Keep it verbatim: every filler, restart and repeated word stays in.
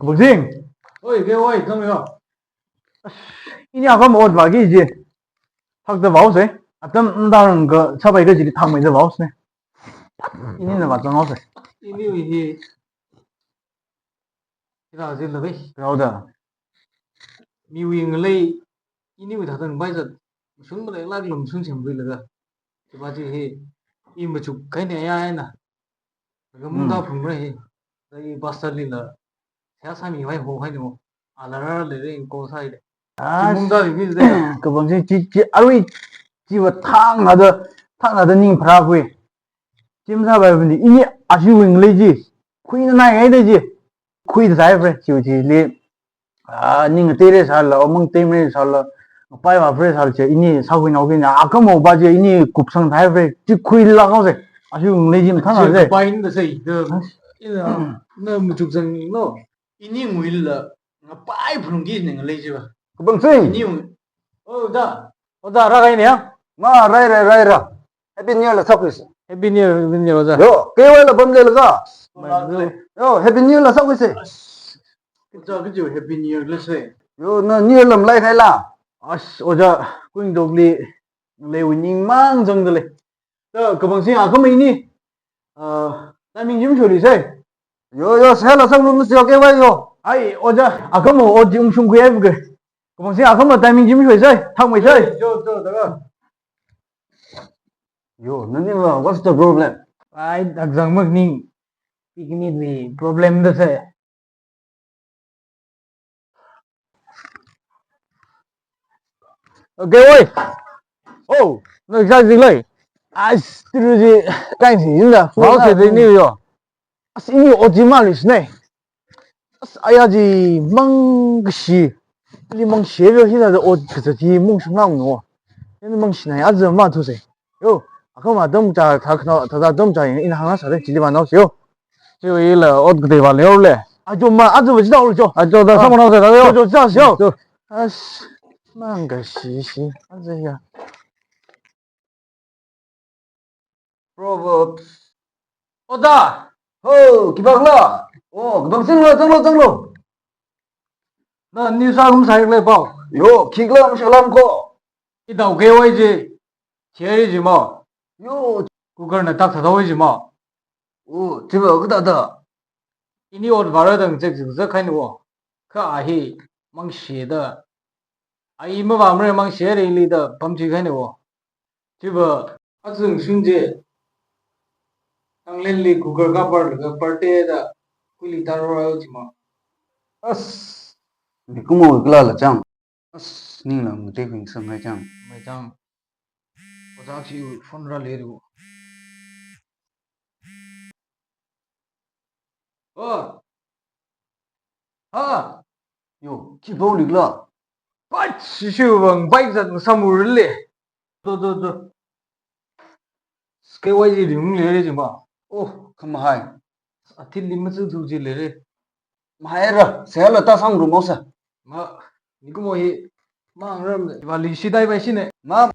Bujing. Oi, ke oi, kang yo. Ini akam ot vāki ji. Thakda vāose. Atam ndarang ka sabai ka jili thakmeida vāose. Inina vāzanghaose. Ini hi. Kira zin la bai. Kira da. Miwui ngalei, iniwui thāda ngabai zat, mashun malei lak lam shun sembuilaga. Chiva chi hi, i machuk kahaina ya na. Laga mungda Hmm. phungra hi. Laga i pastor lila, siya sami vai ho hai no. Alara leire in ko sai de. Ah, Chi mungda li bi de. Kabang chi, chi, chi, arui, chiva thang nada, thang nada ning phara kui. Chim sa bai bani, ini ashiwui ngalei ji. Khuina nai ngai de ji. Khuida sai fre, chiwui chili. Ah, ning tere sala, omang temre sala. Pai va fre sala che, ini sakhui nao kina, akam o ba je, ini kupsang thai fre, chi khuilak haose. Ashiwui ngalei ji mathang Che se. Pai inda sai, the, ina, na machuk zang no. Ini nguila, ngapai phunungki ni ngalei ji ba. Kabang sing. Ini ngui. Oh, da. Oh, da, ra kai ni ya? Ma, rai, rai, rai, ra. Happy New Year la sakhuise. Happy New Year, Happy New Year, oja. Yo, K Y la bam le la ga. Yo, Happy New Year la sakhuise. Oja, kaji Happy New Year la se. Yo, na New Year lam lai khai la. As, oja, kuing dogli, le wining mang jang dale. Ta, kabang sing akam ini. Ah, timing jim shuri se. Yo, yo, sela sang lu mesti oke bai yo. Ai, oja, akam o, o jim shung kuya buke. Kabang sing akam o timing jim shuri se. Thang mai se. Yo, yo, yo, daga. Yo, nani ma, what's the problem? Ai, akzang mak ning. Picnic ni problem da se. Okay, oi. Oh, no, exactly, like. As, tiru ji, kain si, inda. Mau se de ni yo. As, ini o ji ma li sne. As, aya ji, mang kashi. Li mang she yo, hina da o kaza ji, mung shung nang no. Ini mang shi na ya, aza ma tu se. Yo, akam atam cha, tha khna, tha, tha atam cha, ina hanga sa de, chili ba nao se yo. Yo, ila, ot kade ba leo le. Ajo ma, ajo ba jida ol jo. Ajo da, Ah. Sama nao se da yo. Jo, jo, jo. Yo. As, mang kashi shi, aza ya. Proverbs. Oda. Ho, kibang la. Oh, kibang sing la, zang lo, zang lo. Na, ni sa rum sa le pao. Yo, kik la, msha lam ko. I dau ke wai ji. Che ji mo. Yo. Cooker na tak sa dau ji mo. Oh, chiva ka da da. Ini ot vara dang chek chek chek khai ni wo. Kha a hi mang she da. A i ma va mre mang she re li da pam chi khai ni wo. Chiva a zung shun je. Ang len li cooker ka par ka par te da. Kui li tar ro ji mo. As. Ni kumo kla la chang. As, ning la mute kuing sang hai chang. Mai chang. Ojak si phone ra le ru. Oh. Ha. Yo, chi bau lik la. Pat, shishu bang bike zat masam ur le. Do, do, do. Skai wai ji ring le re jing ba. Oh, khamahai. Athil li machu thu ji le re. Mahai ra, sela ta sang ru mo sa. Ma, ni kumo hi, ma ang ram le. Ba li shi dai bai shi ne. Ma.